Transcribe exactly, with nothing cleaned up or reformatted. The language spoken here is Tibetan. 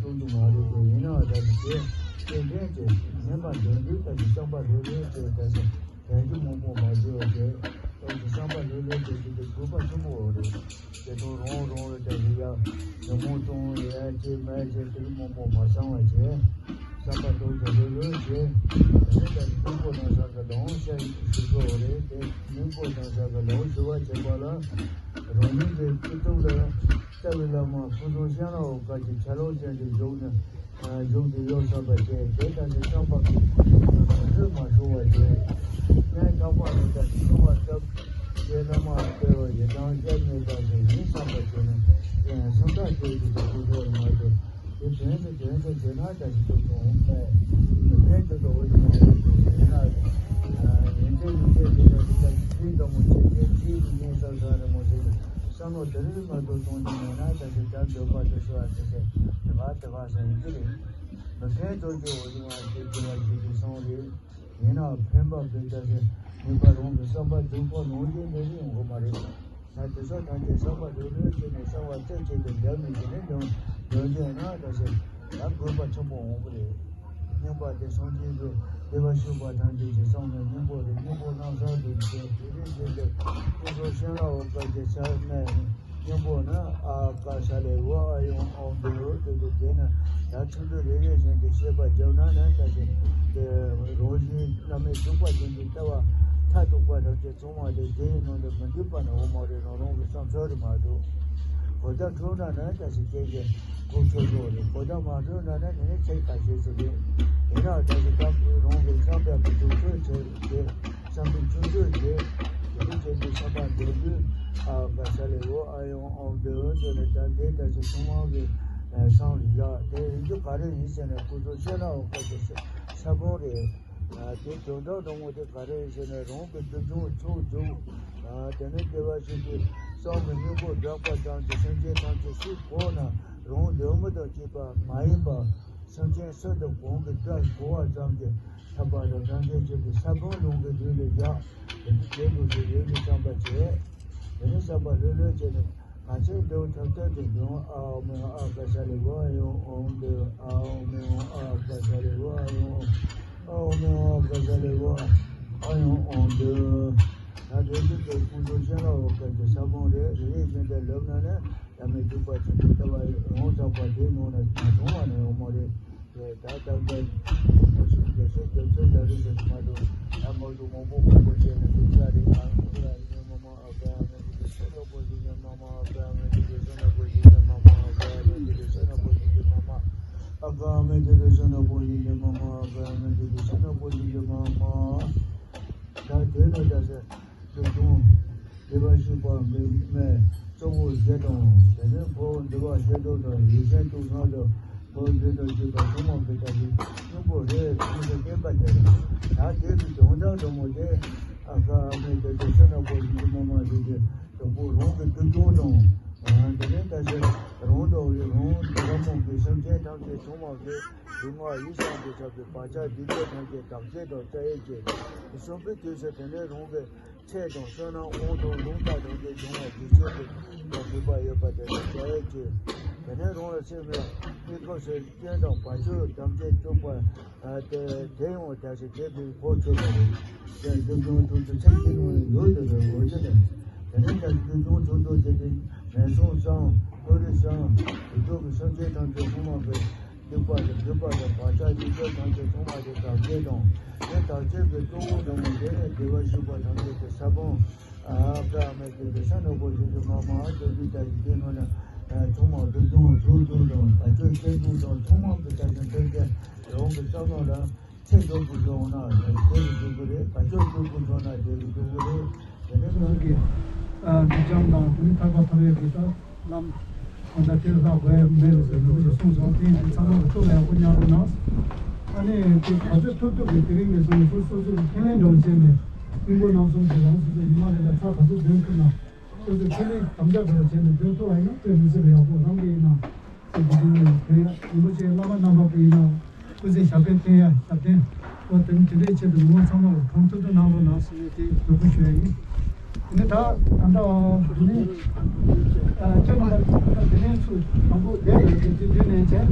གཏོང་རྒྱུ་མ་རེད་དེ། ཡིན་ནའང་ད་ཅི་དེ་དེ་འདྲའི་དེ་ཉན་པ་འདོན་དུས་ད་ཅི་བསམ་པ་ལྷོད་ལྷོད་བྱས། ད་ཅི་དྲན་རྒྱུ་མང་པོ་མ་བྱས་པ་དེ། ད་ཅི་བསམ་པ་ལྷོད་ལྷོད་བྱས་ཀྱི་དེ་དགོས་པ་ཆེན་པོ་རེད། དེ་ཚོ་རང་རང་ལ་ད་ཅི་ཡ་ཉོན་མོངས་གཏོང་ཡ་ཅེས་མ་ཅེས་དེ་མང་པོ་མ་བསམ་པ་བྱས། བསམ་པ་དོན་དུ་ལྷོད་ལྷོད་བྱས། དེ་ནས་ད་ཅི་སྙིང་པོ་ནང་ས་གི་ལོངས་སྤྱོད་ཞུ་དགོས་རེད་དེ། སྙིང་པོ་ནང་ས་གི་ལོངས་སྤྱོད་པ་བྱེད་པ་ལ་རང་ཉིད་ཀྱི་སྐྱིད་སྡུག་ལ། རྩ་བའི་བླ་མ་ཀུན་རྫོབ་གཤེན་རབ་བཀའ་བརྒྱུད་ཆ་ལུགས་ཅན་གྱི་གཞུང་ནས་གཞུང་དེ་ཡོད་བསམ་པ་བྱས། དེ་ལྟར་གྱི་བསམ་པ་ཀུན་ལྷོད་མ་ཤོར་བ་བྱས། གནས་དག་པ་རེ་ལྟར་འཁྲུལ་བ་བཏབ། རྗེ་བླ་མ་དཔལ་བ་ཡི་དམ་དབྱར་མེད་པ་ཞིག་ཡིན་བསམ་པ་བྱས་ནས་སེམས་ཐག་གཅོད་ཀྱི་ཐུགས་ཁྲོ་མ་གཏོགས། དེ་དོན་དུ་དོན་དུ་བྱེད་ན་ད་ཅི་ཐུབ་ཐུབ་འོང་པས། མི་ཕན་ཐོགས་དོ་འོ་ཡིན་ན་ཡིན་ན། ཡིན་ཚེ་ཡིན་ཚེ་དེ་ལ་ཅི་ལྟར་ཚིག་འདྲ་མོ་བྱེད་ཚེ་ཚིག་གི་ཉེས་བསགས་བསགས་རེ་མོ་ཟེར་ཏེ། བསམ་བློ་དེ་རིགས་མ་གཏོགས་གཏོང་རྒྱུ་མེད་ན། ད་ཅི་བྱ་འདོད་པ་དེ་སོ་ཨ་ཙི་ཙི་དེ་ག་དེ་ག་ཟེར་ཡིན་གྱི་རེད། མི་ཕན་ཐོགས་ཀྱི་འོ་ཡིན་ན་དེ་དེ་བ་ཞིག་གི་སོང་རེད། ཡིན་ནའང་ཕན་པ་དཔེ་ཆ་ཞིག་ནུས་པ་རང་གི་བསམ་པ་འདུན་པ་ནང་བཞིན་འདྲ་ཞིག་ཡོང་གི་མ་རེད། ད་དེ་ཚོ་ཐམས་ཅད་བསམ་པ་ལྷོད་ལྷོད་བྱས་ནས་གསང་བ་རྩད་བཅད་དེ་འདྲ་མིན་བྱས་ནས་འདོན་འདོན་རྒྱུ་ཡིན་ན་ད་ཟེར་ད་དགོས་པ་ཆེན་པོ་འོང་གི་རེད། སྙིང་པོ་དེ་སངས་རྒྱས་ཀྱི་བདེ་བར་གཤེགས་པ་ཐམས་ཅད་ཀྱི་གསུང་ནས་སྙིང་པོ་རེད། སྙིང་པོ་རྣམ་གསུམ་དུ་བྱས། དེ་རིང་འདི་འདིར་སྐུ་གསུང་གཤེན་རབ་བཀའ་བརྒྱུད་ཆ་གནས་སྙིང་པོ་ནི་ཨ་ག་ས་ལེ་འོ་ཨ་ཡང་ཨོཾ་དེ་འོ་དེ་དེ་དེ་ནི་ད་ཚིག་འབྲུ་རེ་རེ་བཞིན་དུ་བཤད་པ་བརྒྱབ་ན་ནི་ད་ཅི་དེ་རང་བཞིན་རྣམ་སྨིན་འཇུག་པ་ཅན་གྱི་ལྟ་བ་མཐར་ཐུག་པ་ཐམས་ཅད་ཚང་མ་དེ་དེའི་ནང་དུ་མི་འདུས་པ་ནི་འོ་མ་རེད། རང་རང་གི་བསམ་ཚུལ་རེད་མ་གཏོགས། གོ་བརྡ་འཕྲོད་ན་ནི་ད་ཅི་སྐད་ཆ་གོ་ཆོད་ཆོད་རེད། གོ་བརྡ་མ་འཕྲོད་ན་ནི་དེ་ནི་ཚིག་ཁ་ཤས་ཤིག་རེད། དེ་ན་ད་ཅི་ད་རང་གི་བསམ་པའི་གོ་ཆོད་ཆོད་བྱས་ཏེ། བསམ་པའི་ཆུང་ཆུང་བྱས། དེ་ནི་ཁྱེད་ཀྱི་བསམ་པ་འདོད་རྒྱུ་ཨ་ག་ས་ལེ་འོ་ཨ་ཡང་ཨོཾ་དེ་འོ་དེ་ནི་ད་དེ་ད་ཅི་ཚང་མ་གི་བསམ་རེད་ཡ། དེ་ཡིན་རྒྱུ་ག་རེ་ཡིན་ཟེར་ན་སྐུ་གསུང་གཤེན་རབ་བཀའ་བརྒྱུད་ས་ས་བོན་རེད། དེ་དོན་དག་དང་པོ་དེ་ག་རེ་ཡིན་ཟེར་ན་རང་གི་སྒྲིབ་སྦྱོང་ཚུགས་འཇུག་དེ་ནས་བདེ་བར་གཤེགས་པའི་གསུང་གི་སྙིང་པོ་བསྒྲགས་པ་ཙམ་གྱིས་སེམས་ཅན་ཐམས་ཅད་སུ་གོ་ན་རང་ལུས་མི་དང་བཅས་པ་མ་ཡིན་པ་སེམས་ཅན་སུ་དང་གང་གིས་བསྒྲགས་གོ་བ་ཙམ་གྱིས་ཐར་པ་དང་སངས་རྒྱས་ཆོས་ཀྱི་ས་བོན་རང་གི་ལུས་ལ་བཞག་དེ་ནི་དེ་དགོས་ཀྱི་ཡོད་ཀྱི་བསམ་པ་བྱས། དེ་ནས་བསམ་པ་ལྷོད་ལྷོད་བྱས་ནས། ང་ཚོས་འདི་ཐབས་ཐབས་ཀྱིས་འབྱུང་ཨ་ཨོ་མི་ཨ་ག་ས་ལེ་འོ་ཨ་ཡང་ཨོཾ་དེ་ཨ་ཨོ་མི་ཨ་ག་ས་ལེ་འོ་ཨ་ཡང་ཨོཾ་ཨ་ཨོ་མི་ཨ་ག་ས་ལེ་འོ་ཨ་ཡང་ཨོཾ་དེ། ད་དེ་འདི་ཚོ་ཀུན་རྫོབ་གཤེན་རབ་བཀའ་བརྒྱུད་ས་བོན་རེད། རེ་རེ་བཞིན་དུ་ལབ་ན་ནི་ཡ་མི་འཇུག་པ་ཆེན་པོའི་ལྟ་བ་ཡང་དག་པ་དེའི་ནང་ནས་མ་བྱུང་བ་ནི་ཡོང་མ་རེད། ད་ལྟ་བར་ད་ཞིག་རྒྱལ་སྲས་རྒྱལ་སྲས་ལ་རིགས་ཀྱི་མ་འདུག་ད་མ་འདུག་མང་པོ་མང་པོ་བྱས་ནས་འདུག་ས་རེད། ང་ཚོ་ལ་ཡིན་ན་མ་མ་ཨ་ཀ་ཨ་མི་དེ་གི་ས་ན་པོ་ཞིག་ཡིན་ན་མ་མ་ཨ་ཀ་ཨ་མི་དེ་གི་ས་ན་པོ་ཞིག་ཡིན་ན་མ་མ་ཨ་ཀ་ཨ་མི་དེ་གི་ས་ན་པོ་ཞིག་ཡིན་ན་མ་མ་ཨ་ཀ་ཨ་མི་དེ་གི་ས་ན་པོ་ཞིག་ཡིན་ན་མ་མ། ད་དེ་ནས་ད་ཟེར། སྡུག་གསུམ་བདེ་བར་གཤེགས་པ་མི་མེད་གཙོ་བོ་བཞི་དང་། དེ་ནས་འཁོར་འདུལ་བ་ཞི་ཁྲོ་དང་། ཡེ་ཤེས་དུག་གསུམ་དང་། འཁོར་བཞི་དང་བཅས་པ་ཚང་མ་གི་ད་གི་སྙིང་པོ་རེད། ཅེས་སུ་བསྟན་པ་དེ་རེད། ད་དེ་གི་དོན་དག་དུ་མོ་དེ་ཨ་ཁ་ཨ་མེ་དེ་དེ་ས་ན་པོ་ཞིག་གི་མ་མ་ཞིག་གི་དང་པོ་རང་གི་སྡུག་གསུམ་དང་། དེ་ནས་ད་ཟེར་རང་དང་རང་འདྲ་མོ་གི་སེམས་ཅན་ཐམས་ཅད་ཚང་མ་གི་ལུས་ངག་ཡིད་གསུམ་གྱི་ཚབ་ཏུ་བག་ཆགས་སྡིག་སྒྲིབ་ཐམས་ཅད་དག་བྱེད་དང་བཅའ་ཡས་ཀྱི་གསོན་པོའི་དུས་སུ་དེ་ནས་རང་གི་ཚེ་དང་བསོད་ནམས་དབང་ཐང་ལུང་དང་ལྡན་པའི་འབྱུང་བ་རྒྱུ་ཆེན་པོ་དང་ནུས་པ་ཡོད་པ་དེ་དག་བྱ་ཡས་ཀྱི། དེ་ནས་རང་ལ་སེམས་ལ་གནས་སྐབས་སུ་རྐྱེན་དང་བར་ཆད་ཐམས་ཅད་བསྐྱོད་པ་དེ་དེ་ཡང་བདག་གིས་དེ་དུས་གོ་ཆོད་པ་རེད། དེ་སྡུག་གསུམ་ཐུགས་སུ་ཚིག་གཅིག་ནང་ཡོད་དེ་རེད། འོ་ཅི་རེད། དེ་ནས་ཀྱང་སྡུག་གསུམ་ཐུགས་སུ་དེ་དེ་ངན་སོང་གསུམ་མཐོ་རིས་གསུམ་དེ་ཚོ་གི་སེམས་ཅན་ཐམས་ཅད་ཚང་མ་གི་སྡིག་པ་དང་སྒྲིབ་པ་དང་བག་ཆགས་ཀྱི་རྒྱུ་ཐམས་ཅད་ཚང་མ་དེ་དག་བྱེད་དང་། དེ་དག་བྱེད་ཀྱི་གཙོ་བོ་འདྲ་མོ་དེ་ནི་བདེ་བར་གཤེགས་པ་ཐམས་ཅད་ཀྱི་ས་བོན། ཨ་ཀ་མེ་ཀྱི་ལུས་ས་ནོར་བུ་བཞིན་དུ་མ་མ་དོན་དུ་ལྟ་ཞིག་དེ་ནོ་ན་ཚང་མ་སྡུག་གསུམ་ཐུགས་སྡུག་དང་བག་ཆགས་སྐྱེ་སྡུག་དང་ཚང་མ་གི་ལྟ་ཞིང་ཐོས་ཀྱི་རང་གི་བསམ་བློ་ལ་ཚེ་འགྲོ་དགོས་བྱུང་ན་ཡང་དེ་རུ་འགྲོ་གི་རེད། བག་ཆགས་སྐྱེ་དགོས་བྱུང་ན་དེ་རུ་འགྲོ་གི་རེད། དེ་ནས་ང་གི་སྒྲིབ་སྦྱང་དང་དེ་ནི་ཐར་པ་ཐོབ་ཡས་ཀྱི་ད་ལམ། ཨ་ད་དེ་ལྷག་དགོས་ཡ་མེད་ཟེར་ནས་ཁོ་ཚོས་གསུངས་སོང་། དེ་ཡིན་དུས་ཚང་མ་གི་ཐུགས་ལ་ཡག་པོ་ཉར་རོགས་གནང་། ཨ་ནི་དེ་ག་ཚོད་ཐུབ་ཐུབ་ཀྱིས་དེ་རིང་ནས་བཟུང་ནས་ཁོ་སོ་སོ་གི་ཁས་ལེན་འདྲ་བོ་བྱས་ནས་སྙིང་པོ་རྣམ་གསུམ་དེ་རང་སོ་སོ་ཉི་མ་རེ་ལ་ཚར་ག་ཚོད་འདོན་ཐུབ་ན་སོ་སོས་ཁས་ལེན་དམ་བཅའ་འདྲ་བོ་བྱས་ནས་འདོན་ཐུབ་པ་ཡིན་ན་དཔེ་མི་སྲིད་པ་ཡག་པོ་རང་གི་ཡིན་ན་ཟེར་གྱི་འདུག་ནས་དེ་ཡ་རིན་པོ་ཆེ་བླ་མ་རྣམ་པ་པོ་ཡིན་ན། སྐུ་ཚེ་ཞབས་པད་བརྟན་ཡ་ཞབས་བརྟན། ཨོ་དེ་ནི་དེ་འདྲའི་ཆེད་དུ་ངོ་ཚང་མ་གང་ཐུབ་ཐུབ་གནང་རོགས་གནང་ཟེར་ནས་དེ་འབོད་སྐུལ་ཞུ་ཡ་ཡིན། དེ་ནི་ད་ད་ལྟ་དེ་ནི་ཨ་ཁྱོད་རྣམ་པ་དེ་ནས་ཚུར་དང་པོ་བསྡད་ཡོད་དེ་དེ་དེ་ནས་བྱས།